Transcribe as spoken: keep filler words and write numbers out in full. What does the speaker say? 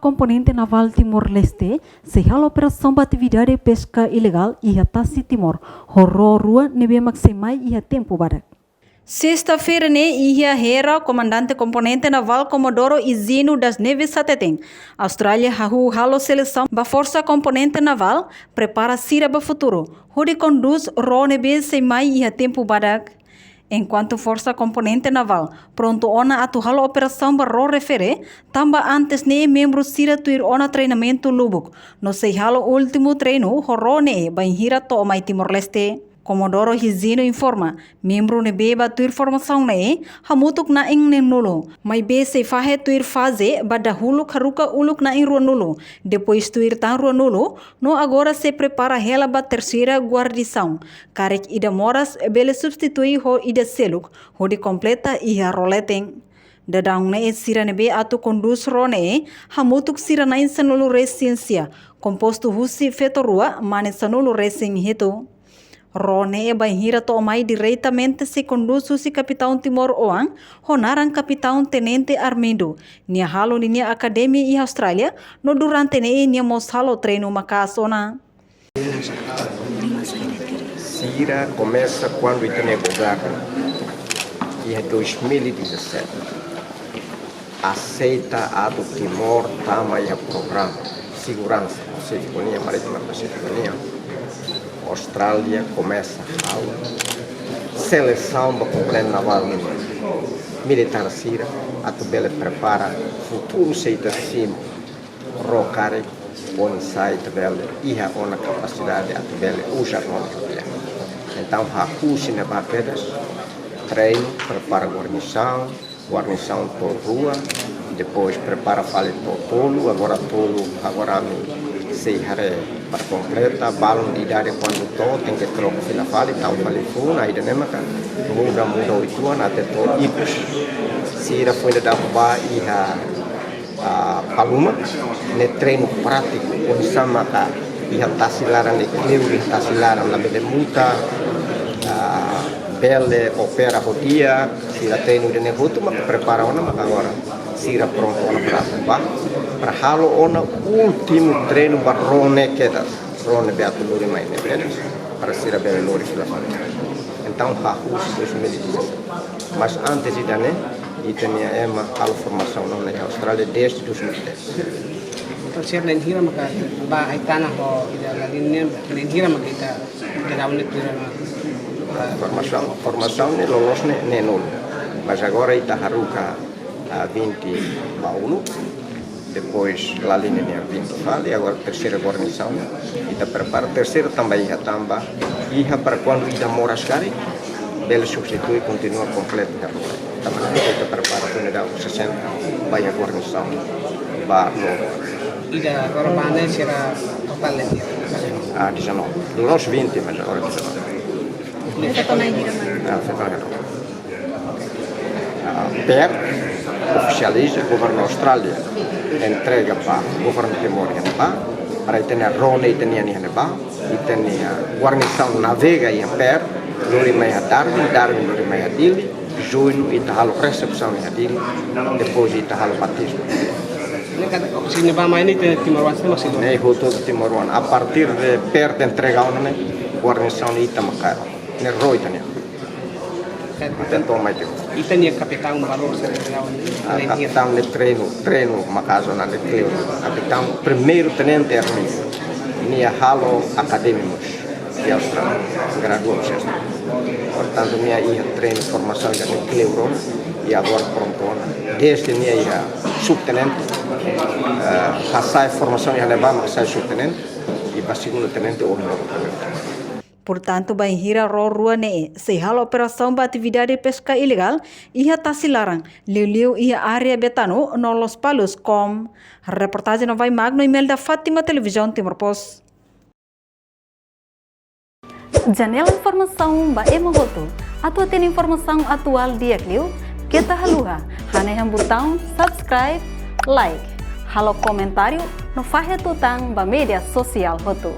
Komponente Navál Timor-Leste sei halo operasaun ba atividade peska ilegál iha Tasi Timor, ho ró rua ne'ebé mak sei mai iha tempu badak. Sesta-feira ne'e iha Hera, Komandante Komponente Navál Comodoro Higino das Neves hateten, Austrália hahú halo selesaun ba Forsa Komponente Navál, prepara sira ba futuru, hodi kondús ró ne'ebé sei mai iha tempu badak. Enkuantu Forsa Komponente Navál prontu ona atu halo operasaun ba ró refere, tanba antes ne'e membru sira tuir ona treinamentu lubuk, no sei halo últimu treinu ho ró ne'e bainhira to'o mai Timor-Leste. Comodoro Higino informa, membru ne'ebé bá tuir formasaun ne'e hamutuk na'in neenulu, maibé sei fahe tuir faze ba dahuluk haruka uluk na'in ruanulu, depois tuir tan ruanulu, no agora sei prepara hela ba terseira guarnisaun, karik ida moras bele substitui ho ida seluk, hodi kompleta iha ró leten. Daudaun ne'e sira ne'ebé atu kondús ró ne'e hamutuk sira na'in sanulu-resin-sia, kompostu husi feto rua mane sanulu-resin-hitu. Ró ne'e bainhira to'o mai diretamente sei kondús husi kapitaun timoroan ho naran Kapitaun Tenente Armindo. Nia halo ninia akademia iha Austrália, no durante ne'e nia mós halo treinu maka'as ona. Sira komesa kuandu ita-nia governu, iha dois mil e dezassete, aseita atu Timor tama iha programa seguransa Pasífiku nian, marítima Pasífiku nian. Austrália komesa halo selesaun ba komponente navál nian, militár sira, atu bele prepara futuru se ita simu ró karik, oinsá ita bele iha ona kapasidade atu bele uza ró ne'e. Entaun, hahú husi ne'ebá kedas, treinu, prepara guarnisaun, guarnisaun to'o rua, depois prepara fali to'o tolu, agora tolu, agora ami sei haree para kompleta, balun idade kuandu to'o, tenke troka fila fali, tau fali funu, ida-ne'e maka muda, muda uitoan até to'o ikus. Sira foin daudauk bá iha ah, Paluma, ne'e treinu prátiku, oinsá maka iha tasi laran ne'e kleur, iha tasi laran labele muta, ah, bele opera ho di'ak, sira treinu ida-ne'e hotu maka prepara ona maka agora sira prontu ona para atu bá, para halo ona últimu treinu ba ró ne'e kedas, ró ne'ebé atu lori mai ne'e kedas, para sira bele lori fila fali. Entaun, hahú husi dois mil e dezassete. Mas antes ida-ne'e, ita-nia ema halo formasaun ona iha Austrália desde dois mil e dez. Entaun, sira na'in hira maka bá ai-tana ho ida lalin ne'e, na'in hira maka ita, ita daudaun ne'e tuir ona, ah, formasaun, formasaun ne'e loloos ne'e, neenulu. Mas agora ita haruka, ah, vinte ba uluk. Depois, lalin ne'e vinte fali, agora terseira guarnisaun. Ita prepara terseira tanba iha, tanba iha para kuandu ida moras karik, bele substitui, kontinua kompletu iha rua. Tanba ne'e ita prepara unidade sessenta ba iha guarnisaun, ba ró. Ida agora bá ne'e sira totál ne'e? Ah, dezanove. Loloos vinte, mas agora dezanove. Feto na'in hira mai? Ah, feto na'in hira. Ah, PER ofisializa, governu Austrália entrega ba governu Timor iha ne'ebá, para ita-nia ró ne'e ita-nian iha ne'ebá, ita-nia guarnisaun navega iha PER, lori mai iha Darwin, Darwin lori mai iha Dili, Juñu ita halo resepsaun iha Dili, depois ita halo batizmu. Ne'e katak oksijéniu ba mai ne'e ita-nia timoroan sira mós? Ne'e hotu timoroan. A partir de PER entrega ona ne'e, guarnisaun ita maka ne'e ró ita-nian. Até to'o mai tiha. Ita-nia kapitaun balu sira, ah, kapitaun ne'e treinu, treinu maka'as ona ne'e kleur. Kapitaun primeiru tenente Armindo. Nia halo akademia mós iha Austrália, gradua mós iha Austrália. Portantu, nia iha treinu formasaun iha ne'e kleur ona, i agora prontu ona. Desde nia iha subtenente, eh, hasai formasaun iha ne'ebá, mak sai subtenente, i ba segundu tenente, ohin loron. Portantu, bainhira ró rua ne'e sei halo operasaun ba atividade peska ilegál iha tasi laran, liuliu iha área Betano no Lospalos, KOM. Reportajen Novai Magno, Imelda Fátima, Televizaun Timor Post. Janela informasaun ba ema hotu. Atu hatene informasaun atuál di'ak liu, keta haluha hanehan butaun subscribe, like, halo komentáriu no fahe tutan ba média sosiál hotu.